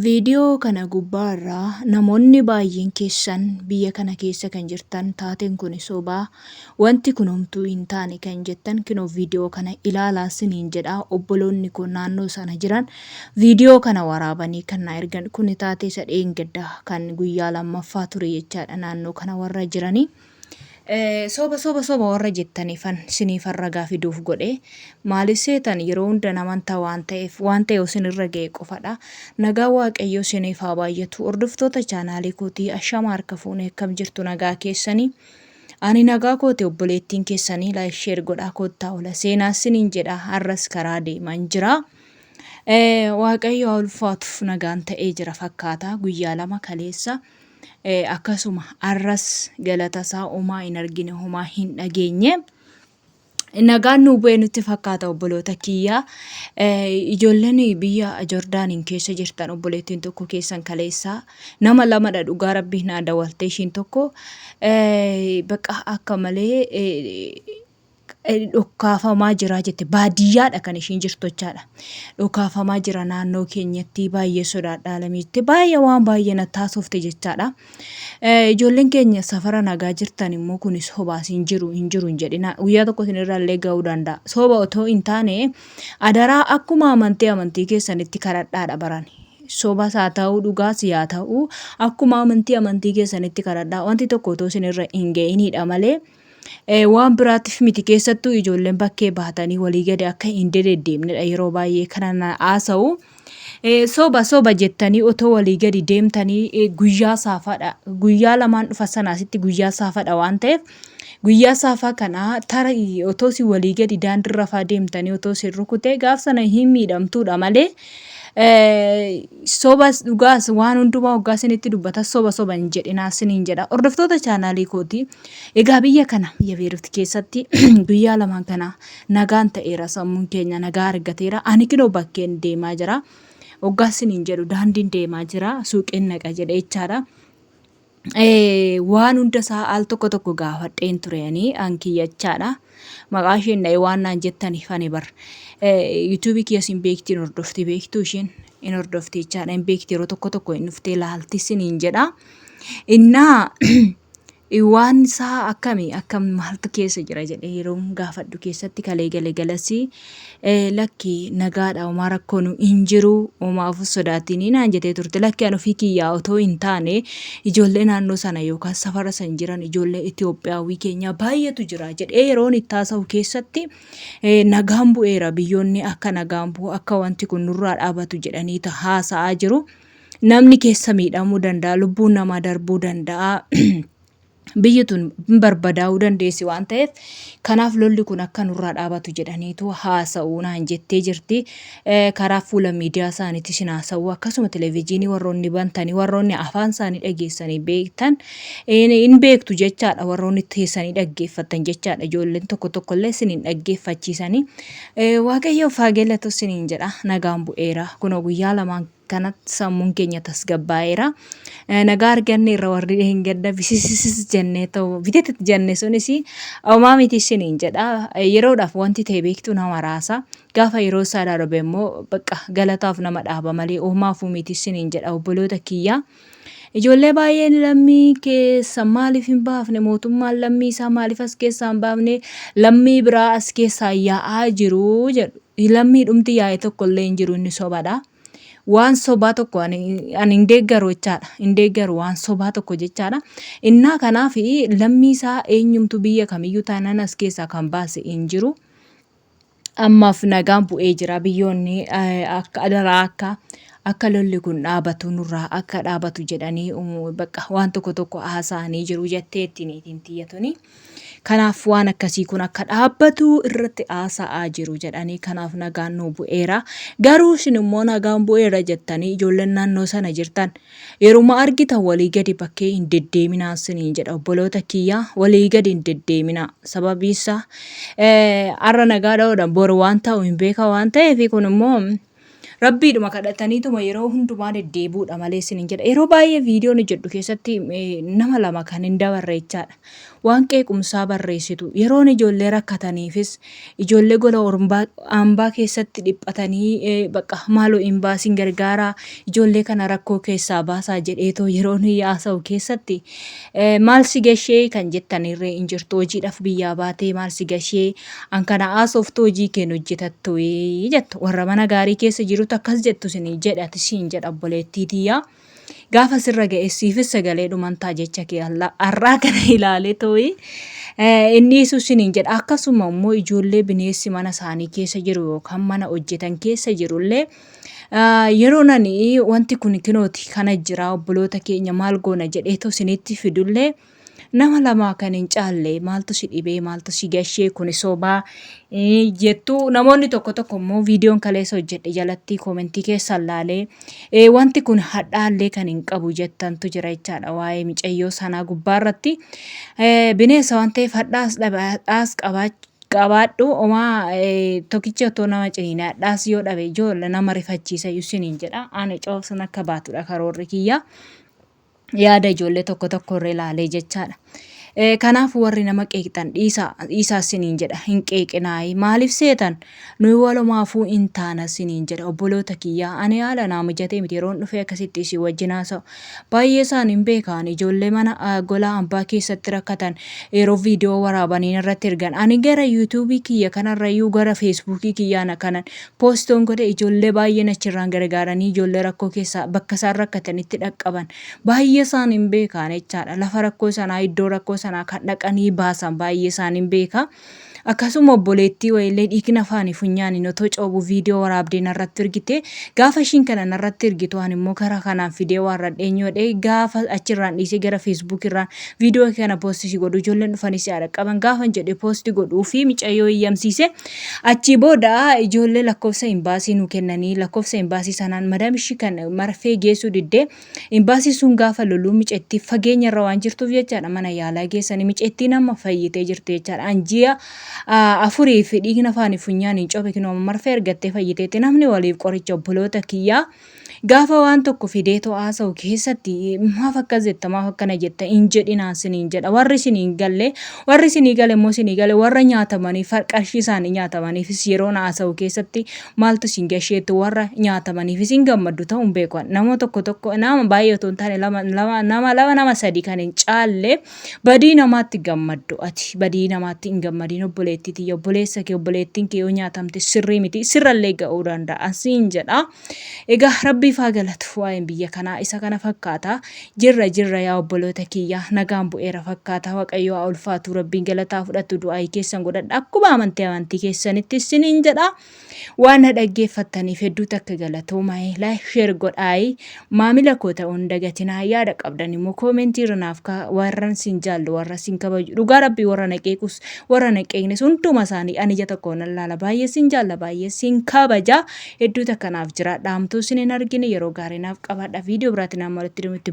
Viidiyoo kana gubbaa irraa namoonni baay'een keessan biyya kana keessa kan jirtan taateen kun sobaa wanti kun homtuu hin taane kan jettan kinoo viidiyoo kana ilaalaa siniin jedha. Obboloonni koo naannoo sana jiran viidiyoo kana waraabanii kan na ergan kun taatee isa dheengaddaa kan guyyaa lammaffaa ture jechaadha naannoo kana warra jiranii. Soba soba soba warra jettaniifan siniifan ragaa fiduuf godhe. Maaliif seetan yeroo hunda naman ta'a waan ta'eef waan ta'e isinirra ga'e qofadha. Nagaa Waaqayyoo isiniif haa baay'atu. Hordoftoota chaanaalii kootii ashama harka fuune akkam jirtu nagaa keessanii. Ani nagaa kooti obboleettiin keessanii like share godhaa koottaa ola seenaa siniin jedha har'as karaa deeman jira. Waaqayyo haa ulfaatuuf nagaan ta'ee jira fakkaata guyyaa 2 kaleessa. Akkasuma arras galatasaa homaa hin argine homaa hin dhageenye. Nagaan nuu bu'e nutti fakkaata obboloota kiyya. Ijoolleen biyya Jordaaniin keessa jirtan obboleettiin tokko keessan kaleessaa nama lamadha dhugaa rabbii naa dawaltee ishiin tokko bakka akka malee Dhokaafamaa jira jette. Baadiyyaadha kan ishiin jirtu jechaadha. Dhokaafamaa jira naannoo keenyatti baay'ee sodaadha alamii jette. Baay'ee waan baay'ee natti haasofte jechaadha. Ijoolleen keenya safara nagaa jirtan immoo kun sobaas hin jiru hin jiru hin jedhina. Guyyaa tokko isinirra illee ga'uu danda'a. Soba otoo hin taane adaraa akkuma amantii amantii keessanitti kadhadhaadha baran. Sobas haa ta'u dhugaas yaa ta'u akkuma amantii amantii keessanitti kadhadhaa. Wanti tokko otoo isinirra hin ga'inidha malee. Waan biraatiif miti keessattuu ijoolleen bakkee baatanii walii gadi akka hin dededdeemnedha yeroo baay'ee kana na haasa'u. Soba soba jettanii otoo walii gadi deemtanii guyyaa saafaadha. Guyyaa lamaan dhufa sanaasitti guyyaa saafaadha waan ta'eef guyyaa saafaa kana tara otoo si walii gadi daandirra faa deemtanii otoo si rukutee gaaf sana hin miidhamtuudha malee Sobas dhugaas waan hundumaa hoggaa isinitti dubbata soba soba hin jedhinaa isiniin jedha. Hordoftoota chaanaalii kooti. Egaa biyya kana biyya Beerut keessatti guyyaa lamaan kana nagaan ta'eera sammuun keenya nagaa argateera. Ani kinoo bakkeen deemaa jira. Hoggaa isiniin jedhu daandiin deemaa jira suuqiin naqa jedhe jechaadha. Waan hunda isaa al tokko tokko gaafadheen ture ani an kiyyachaadha. Maqaa isheen dha'ee waan naan jettaniif ani bar yuutuubii kiyyas hin beekti hin hordofti beektuu isheen hin hordofti jechaadha hin beekti yeroo tokko tokko hin dhuftee laalti siniin jedha. Innaa Waan isaa akkami akkam maaltu keessa jira jedhee yeroon gaafadhu keessatti kalee gale galasii lakki nagaadha homaa rakkoon hin jiru homaafuu sodaatinii naan jetee turte lakki an ofii kiyyaa otoo hin taane ijoollee naannoo sana yookaan safara san jiran ijoollee Itoophiyaawii keenyaa baay'eetu jira jedhee yeroon itti haasa'u keessatti nagaan bu'eera biyyoonni akka nagaan bu'u akka wanti kun nurraa dhaabatu jedhanii haasa'aa jiru. Namni keessa miidhamuu danda'a, lubbuun namaa darbuu danda'a. Biyyi tun hin barbadaa'uu dandeessi waan ta'eef kanaaf lolli kun akka nurraa dhaabatu jedhaniitu haasa'u naan jettee jirti. Karaa fuula miidiyaa isaaniitis hin haasa'u akkasuma televezyiinii warroonni bantanii warroonni afaan isaanii dhageessanii beektan hin beektu jechaadha warroonni teessanii dhaggeeffattan jechaadha ijoolleen tokko tokko illee isin hin dhaggeeffachiisanii. Waaqayyoof haa galatu isiniin jedha nagaan bu'eera kunoo guyyaa lamaan kanatti sammuun keenya tasgabbaa'eera. Nagaa arganne irra warri hin gadda bisisisis jennee ta'u bitetit jenne sunis homaa miti isiniin jedha. Yeroodhaaf wanti ta'e beektuu nama raasa. Gaafa yeroo isaa darbe immoo bakka galataaf nama dhaaba malee homaafuu miti isiniin jedha obboloota kiyyaa. Ijoollee baay'een lammii keessa maaliif hin baafne mootummaan lammii isaa maaliif as keessaa hin baafne lammii biraa as keessaa yaa'aa jiru jedhu. Lammii dhumti yaa'e tokko illee hin jiru inni sobadha. Waan sobaa tokko ani hin deeggaru jechaadha. Hin deeggaru waan sobaa tokko jechaadha. Innaa kanaaf lammii isaa eenyumtu biyya kamiyyuu taanaan as keessaa kan baase hin jiru. Ammaaf nagaan bu'ee jira. Biyyoonni akka adaraa akka akka lolli kun dhaabatu nurraa akka dhaabatu jedhanii bakka waan tokko tokko haasa'anii jiru jetteetti niitiin tiyya tuni. Kanaaf waan akkasii kun akka dhaabbatu irratti haasa'aa jiru jedhanii kanaaf nagaan nuu bu'eera. Garuu isin immoo nagaan bu'eera jettanii ijoolleen naannoo sana jirtan yeruma argitan walii gadi bakkee hin deddeeminaa isiniin jedha obboloota kiyya walii gadi hin deddeeminaa. Sababiin isaa har'a nagaa dha'uudhaan boru waan ta'u hin beeka waan ta'eef kun immoo Rabbiidhuma kadhataniituma yeroo hundumaa deddeebi'uudha malee isiniin jedha. Yeroo baay'ee viidiyoon hojjedhu keessatti nama lama kan hin dabarre jechaadha. Waan qeequmsaa barreessitu. Yeroon ijoollee rakkataniifis ijoollee gola ormbaa ambaa keessatti dhiphatanii bakka maaloo imbaasiin gargaaraa ijoollee kana rakkoo keessaa baasaa jedheetoo yeroo nuyi haasa'u keessatti maal si gashee kan jettanirree hin jirtu. Hojiidhaaf biyyaa baatee maal si gashee an kana haasoftu hojii keen hojjetattu jettu. Warra mana gaarii keessa jirutu akkas jettu isin jedha siin jedha obboleettii tiyyaa. Gaafa sirra ga'e siifis sagalee dhuman ta'a jecha kee har'aa kana ilaalee tooyi. Inni isu isiniin jedha. Akkasuma immoo ijoollee bineessi mana isaanii keessa jiru yookaan mana hojjetan keessa jirullee yeroo nani wanti kun kinooti kana jira obboloota keenya maal goona jedheetoo isinitti fidullee nama lamaa kan hin caalle maaltu si dhibee maaltu si gashee kuni sobaa jettu. Namoonni tokko tokko immoo viidiyoon kaleessa hojjedhe jalatti koomentii keessan laalee wanti kun hadhaallee kan hin qabu jettantu jira jechaadha. Waa'ee micayyoo sanaa gubbaarratti bineensa waan ta'eef hadhaas dhabe hadhaas qabaadhu homaa tokkicha otoo nama ciniine hadhaas yoo dhabe ijoollee nama rifachiisa isiniin jedha. Ani coobsan akka baatudha karoorri kiyya. Yaada ijoollee tokko tokko irra ilaalee jechaadha. Kanaaf warri nama qeeqxan dhiisaa dhiisaa isiniin jedha. Hin qeeqinaayi. Maaliif seetan? Nuyi walumaafuu hin taana isiniin jedha obboloota kiyyaa. Ani haala naa mijatee miti yeroon dhufee akkasitti isin wajjin haasa'u. Baay'ee isaan hin beekaan ijoollee mana gola hambaa keessatti rakkatan yeroo viidiyoo waraabanii irratti ergan. Ani gara yuutuubii kiyya kanarrayyuu gara feesbuukii kiyyaana kanan Poostoon godhe ijoollee baay'een achirraan gargaaranii ijoollee rakkoo keessaa bakka isaan rakkatanitti dhaqqaban. Baay'ee isaan hin beekaan jechaadha. Lafa rakkoo sanaa iddoo rakkoo sanaa kan dhaqanii baasan baay'ee isaan hin beeka. Akkasuma obboleettii wayiillee dhiigni afaanii funyaaniin otoo coobu viidiyoo waraabdee narratti ergite. Gaafa ishiin kana narratti ergitu ani immoo karaa kanaan fidee waarradheen yoodhee gaafa achirraan dhiisee gara feesbuuk irraan viidiyoo kana poosti si godhu ijoolleen dhufanii si haadha qaban gaafan jedhe poosti godhuu fi micayyoo eeyyamsiise. Achii booda ijoollee lakkoofsa imbaasii nu kennanii lakkoofsa imbaasii sanaan madam ishii kan marfee geessuu diddee imbaasii sun gaafa loluu micettii fageenya irra waan jirtuuf jechaadha mana yaalaa geessanii micettiin amma fayyitee jirti jechaadha. An ji'a afurii fi dhiigna afaanii funyaaniin cobe kinoo marfee argattee fayyiteetti. Namni waliif qoricha obboloota kiyyaa. Gaafa waan tokko fideetoo haasa'u keessatti maaf akkas jetta maaf akkana jetta hin jedhinaan siniin jedha. Warri isinii hin galle warri isinii gale immoo isinii gale warra nyaatamanii qarshii isaanii nyaatamaniifis yeroon haasa'u keessatti maaltu isin gasheettu warra nyaatamaniifis hin gammaddu ta'uu hin beeku. Nama tokko tokko nama baay'ee otoo hin taane lama lama nama lama nama sadii kan hin caalle badii namaatti gammaddu. Ati badii namaatti hin gammadiin obboleettii tiyya. Obboleessa kee obboleettiin kee yoo nyaatamte sirrii miti sirrallee ga'uu danda'a siin jedha. Egaa rabbiif haa galatu waa'een biyya kanaa isa kana fakkaata. Jirra jirra yaa obboloota kiyya nagaan bu'eera fakkaata. Waaqayyo haa ulfaatu rabbiin galataa fudhatu du'aayii keessan godhadha akkuma amantii amantii keessanitti isiniin jedha. Waan na dhaggeeffattaniif hedduu takka galatoomaa. Like share godhaayi maamila koo ta'uun dagatinaa. Yaada qabdan immoo koomentii irra naaf kaa. Warran sin jaallu warra sin kabaju dhugaa rabbii warra na qeequs warra na qeeqnes hunduma isaanii ani ija tokkoon nan laala. Baay'ee sin jaalla baay'ee sin kabaja. Hedduu takka naaf jiraadha. Hamtuu isin hin argine yeroo gaarii naaf qabaadha. Viidiyoo biraatiin amma walitti deemutti.